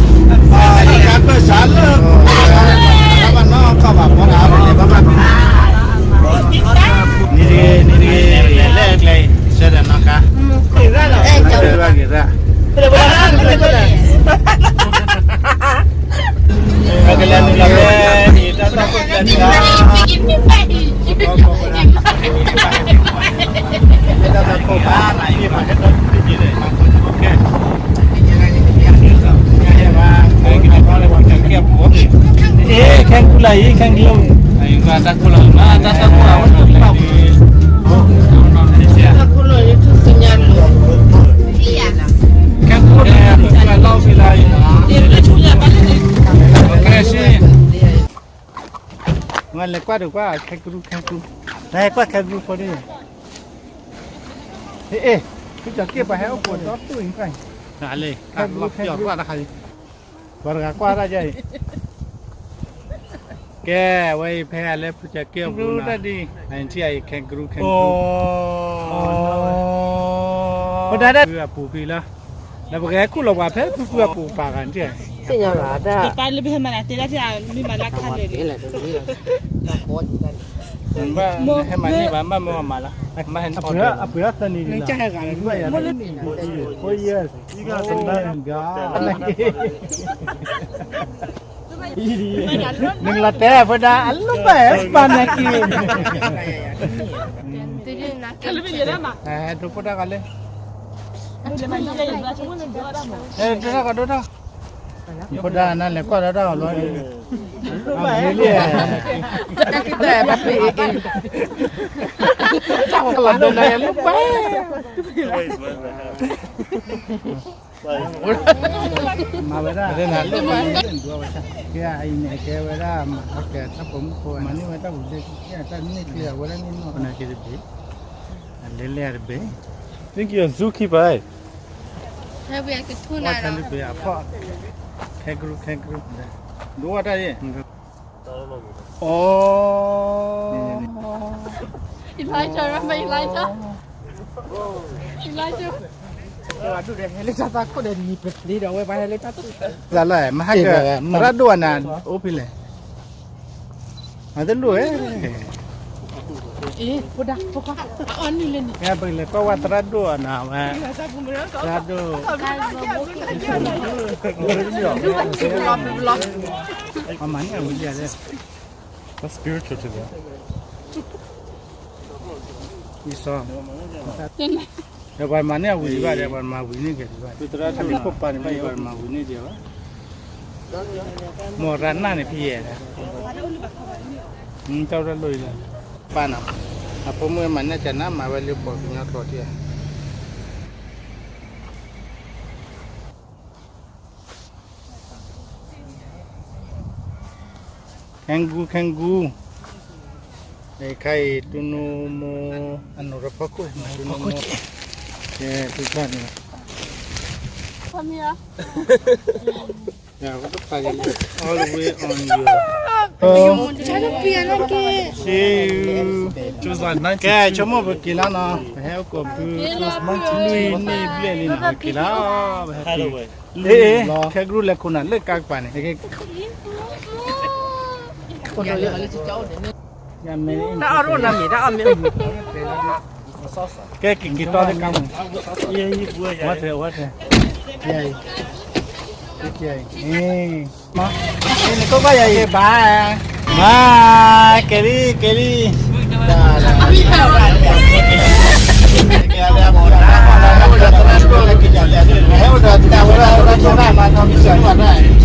ယကပၢၢ်စးလၢ ဘၣ်နီၢ်ကီၢ်ဘၣ် ဘီဒၣ်လဲၤဘၣ်ဘၣ် နံၤတဂ့ၤ နံၤတဂ့ၤ လဲၤလဲၤကျဲ ဆၢဒီးနီၢ်ကါ က့ၤရၣ် က့ၤရၣ် ကလဲၤနုာ်လီၤဖဲ တၢ်တၢ်ခိၣ်ကျဲ ခဲကူလၢအံၤ ခဲကူလၢ တၢ်ခိၣ်လၢ တၢ်ခိၣ်လၢ ခဲကူလၢ ခဲကူလၢ ခဲကူလၢ ဝဲလဲၤကွၢ်ဒိၣ်ကွၢ် ခဲကရူၢ် ခဲကရူၢ် လဲၤကွၢ်ခဲကရူၢ်ဖိန့ၣ် ဟ့ၣ် ဟ့ၣ် ဖုကၠီၤက့ၣ်ပှၤဟဲအိၣ်ကိးဒီတူၢ်အံၤကွၢ် ခဲကရူၢ် ခဲကရူၢ် ပှၤတဂၤကွၢ်တၢ်ယါအံၤ ကဲ ဝဲအံၤဖဲလၢဖုကၠီၤက့ၣ်အပူၤနီၤ အထံၣ်အံၤ ခဲကရူၢ် ခဲကရူၢ် ဖိဒါဒၣ် ဖုအပူၤဖံလီၤ ဒီးပကဟဲခူၣ်လီၤပှၤဖဲဖုဖုအပူၤပာ်ဂၤန့ၣ် သ့ၣ်ညါဘၣ်တၢ် ပၢ်လၢပဟဲမၤနၤတဲဒၣ်ထဲအမ့ၢ်မၤလၢခါလဲၣ်န့ၣ် ဟဲမၤန့ၢ်ဘၣ် ဘၣ်မ့ၢ်မၤလၢ ဘၣ်ဟဲန့ၢ်အီၤ အပှ့ၤအသၢနံၤလီၤ four years နကလီၤတဲာ်ဖိဒါ အလိၣ်ဘၣ်ပာ်နၤက့ၤ ဒိဖိဒါကလၢ ဒိထီၣ်ကဒိထီၣ် ဖိဒါနၤလဲၤကွၢ်ဒၣ်တၢ်အီၤလီၤ အဝံၤလံ တၢ်ကတၢၢ်ဘၣ်ပ့ၤ တၢ်ကလီၤဒိနၤအလိၣ်ဘၣ် မၤဝဲဒၣ် ကဲအံၤန့ၣ် ကဲဝဲဒၣ် မၤကဲထီၣ်ပိာ်မုၣ်ဖိ မၤန့ၢ်ဝဲတၢ်ပူၤလၢ တၢ်န့ၢ်ကျဲအဝဲဒၣ်န့ၣ်နီၢ် ပနၢ်က့ၤတဘ့ၣ် အလဲၤလဲၤတဘ့ၣ် Think you're a zookeeper, eh? ဝဲခဲလၢပှဲၤအဖီၣ် ခဲကရူၢ် ခဲကရူၢ် ဒိဝဲတၢ်ယဲၢ် အိ Elijah, remember Elijah? Elijah. ဟဲလၢတၢ်သးခိၣ်ဒီး နံၤပျံၤဒီး အဝဲပှၤဟဲလၢတၢ်သးခိၣ် သးလၢ မဟါက သရၣ်ဒိၣ်အနၤ အိၣ်ဖဲလဲၣ် အတလိၣ်ဧဲ အံၤ ဖိဒါ ဖိခွါ အအီၣ်နုာ်လၢန့ၣ် ပကလဲၤကွၢ်ဝဲသရၣ်ဒိၣ်အနၤဝဲ သရၣ်ဒိၣ် အမၤန့ၢ်အဝံၤယၤလဲၣ် That's spiritual to them. အံၤစီၤ ဒီးပှၤမၤန့ၢ်အဝံၤဒံးဘၣ်ဒီး ပှၤမၤဝံၤန့ၢ်က့ၤဒံးဘၣ် တၢ်လံၤခိၣ်ပာ်န့ၣ်ဘၣ် ပှၤမၤဝံၤန့ၢ်ဒံးဘၣ် မ့ၢ်ရၤနၢ်န့ၣ်ဖဲယဲၢ် တၢ်အိၣ်တၢ်လိၣ်အံၤလီၤ ပၢ်နီၤ အဖိမုၣ်မၤန့ၢ်ကနၣ်မၤဝဲလၢပှၤကညီကျိာ်တံၢ် Kangaroo, kangaroo. အခါအံၤ တူၢ်နူမူ အနိးရဖီခိၣ် တူၢ်နူမူ ကဲ တူၢ်ခါန့ၣ် all the way on your ကဲ ဆိကမိၣ်ပက့ၤလီၤနီၤ ပဟဲအိၣ်ကိးဖု လွံၢ်နံၣ်ဘျဲၣ်လံနီၤ ပက့ၤလီၤ ပဟဲ လ့ ခဲကရူၢ်လဲၤခိၣ်နၤလၢကါကပၤန့ၣ် တၢ်အီၣ်ရိၣ်နၤမ့ၢ်တၢ်အီၣ်မ့ၢ် ကဲက့ၤက့ၤတီလၢကါမုၢ် ဝဲထဲ ဝဲထဲ နကိးဘၣ်ယၤအံၤဘၣ် မၤ ကဲလံ ကဲလံ ဝဲဒၣ် နလၢဝဲဘၣ်န့ၣ် အဝဲ ကဲန့ၣ်ဘၣ် ကလီၤဝါတၢ်မုာ်ဘၣ် ဝဲ ကလီၤဝါတၢ်မုာ်ဘၣ် ဝဲ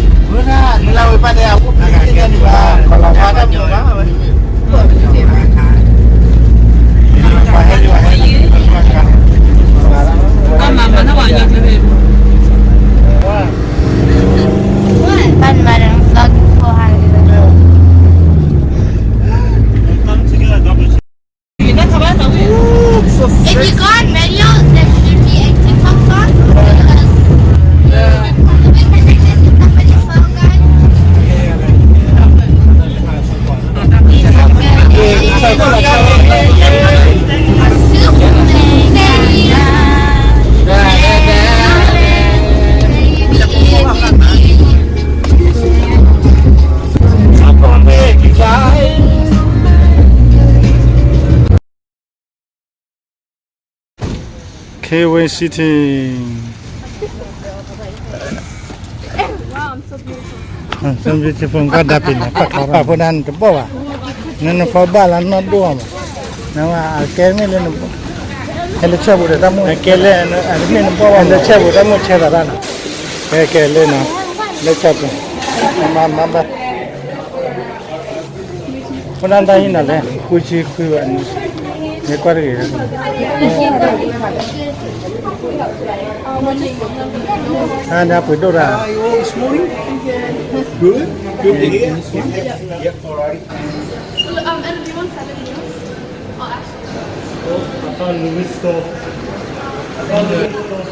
ကလီၤဝါတၢ်မုာ်ဘၣ် ဝဲ K-Way City. So beautiful, ကဒါပ့ၤန့ၣ် ပာ်ဖိဒၣ်နတဘီၣ်ဘၣ်, နနဖီဘၣ်လၢနီၢ်ဒိၣ်အီၤဘၣ်, နဝဲအကဲမ့ၢ်လၢနဘီၣ်, ဟဲလၢဆဲးပူၤဒီးတၢ်မုၢ်, ကဲလၢနဘီၣ်ဘၣ် ဟဲလၢဆဲးပူၤတၢ်မုၢ်ဆဲးသးတၢ်နီၤ, ကဲကဲလၢနီၤ, လၢဆဲးပူၤ, မၤမၤဘၣ် ဖိဒၣ်တၢ်ဟံၣ်နီၤလဲၣ်, ဃုဆံဃုဘၣ်န့ၣ်, မ့ၢ်ကွၢ်တဂ့ၤ, အဒၣ်ပှ့ၤဒိၣ်တၢ်, Good. Good to hear. Yep, all right. So, um, Ella, do you want seven juice? I'll ask you. I found Louis store. I found Louis store.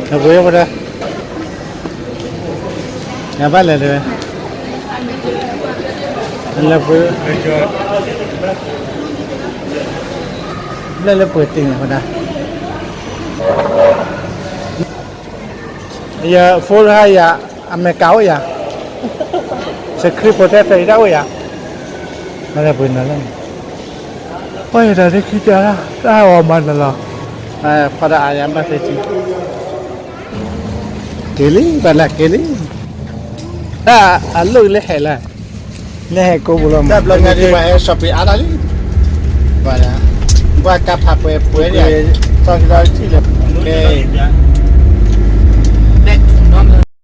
အဝဲဝဲဒၣ်, နဘၣ်လဲၤလဲၤဝဲ, လဲၤပှ့ၤ, လဲၤလၢပှ့ၤတ့ၢ်န့ၣ်ဝဲဒၣ်, ယ phone ဟါယၤ, အမဲာ်ကၤအိၣ်ယၤ, စခရံးဖိတဲဖဲအံၤတၢ်အိၣ်ယၤ, မၤလဲၤပှ့ၤနီၤလၢန့ၣ်, ပှၤယတၢ်န့ၣ်ခံကၢ်, တၢ်ဟးဂီၤမၤနၤလီၤ, ဖီဒၣ်အါယၤဘၣ်သ့ၣ်ကံ က့ၤလံ ဘၣ်လၢက့ၤလံ, တၢ်အလိၣ်လၢဟဲလၢ, လၢဟဲကိးပူၤလီၤ, တၢ်ဘျီညါဒ်ပှၤဟဲ shopping အါတၢ်လံ, ဘၣ်, ဘၣ်ကါဖးပှဲၤပှဲၤဒ်, သီကဒီးထံၣ်လၢ, ကဲ, လဲၤထူၣ်နီၤလၢ